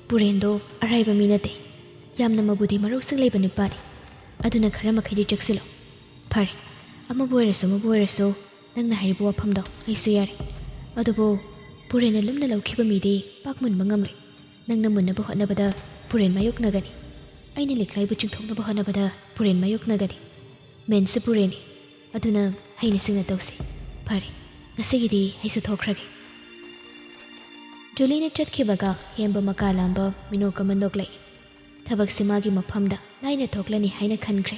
ꯄꯨꯔꯦꯟꯗꯣ ꯑꯔꯥꯏꯕ ꯃꯤ ꯅꯠꯇꯦ꯫ ꯌꯥꯝꯅ ꯃꯕꯨꯗꯤ ꯃꯔꯧꯁꯤꯡ ꯂꯩꯕ ꯅꯨꯄꯥꯅꯤ꯫ ꯑꯗꯨꯅ ꯈꯔ ꯃꯈꯩꯗꯤ ꯆꯦꯛꯁꯤꯜꯂꯨ꯫ ꯐꯔꯦ, ꯑꯃꯕꯨ ꯑꯣꯏꯔꯁꯨ ꯑꯃꯕꯨ ꯑꯣꯏꯔꯁꯨ ꯅꯪꯅ ꯍꯥꯏꯔꯤꯕ ꯋꯥꯐꯝꯗꯣ ꯑꯩꯁꯨ ꯌꯥꯔꯦ꯫ ꯑꯗꯨꯕꯨ ꯄꯨꯔꯦꯟꯅ ꯂꯨꯝꯅ ꯂꯧꯈꯤꯕ ꯃꯤꯗꯤ ꯄꯥꯛ ꯃꯨꯟꯕ ꯉꯝꯂꯣꯏ꯫ ꯅꯪꯅ ꯃꯨꯟꯅꯕ ꯍꯣꯠꯅꯕꯗ ꯄꯨꯔꯦꯟ ꯃꯥꯌꯣꯛꯅꯒꯅꯤ꯫ ꯑꯩꯅ ꯂꯤꯛꯂꯥꯏꯕꯨ ꯆꯤꯡꯊꯣꯛꯅꯕ ꯍꯣꯠꯅꯕꯗ ꯄꯨꯔꯦꯟ ꯃꯥꯌꯣꯛꯅꯒꯅꯤ꯫ ꯃꯦꯟꯁꯨ ꯄꯨꯔꯦꯟꯅꯤ꯫ ꯑꯗꯨꯅ ꯍꯩꯅ ꯁꯤꯡꯅ ꯇꯧꯁꯤ꯫ ꯐꯔꯦ, ꯉꯁꯤꯒꯤꯗꯤ ꯑꯩꯁꯨ ꯊꯣꯛꯈ꯭ꯔꯒꯦ꯫ ꯖꯨꯂꯤꯅ ꯆꯠꯈꯤꯕꯒ ꯍꯦꯝꯕ ꯃꯀꯥ ꯂꯥꯝꯕ ꯃꯤꯅꯣꯛ ꯑꯃ ꯅꯣꯛꯂꯛꯏ꯫ ꯊꯕꯛꯁꯤ ꯃꯥꯒꯤ ꯃꯐꯝꯗ ꯂꯥꯏꯅ ꯊꯣꯛꯂꯅꯤ ꯍꯥꯏꯅ ꯈꯟꯈ꯭ꯔꯦ꯫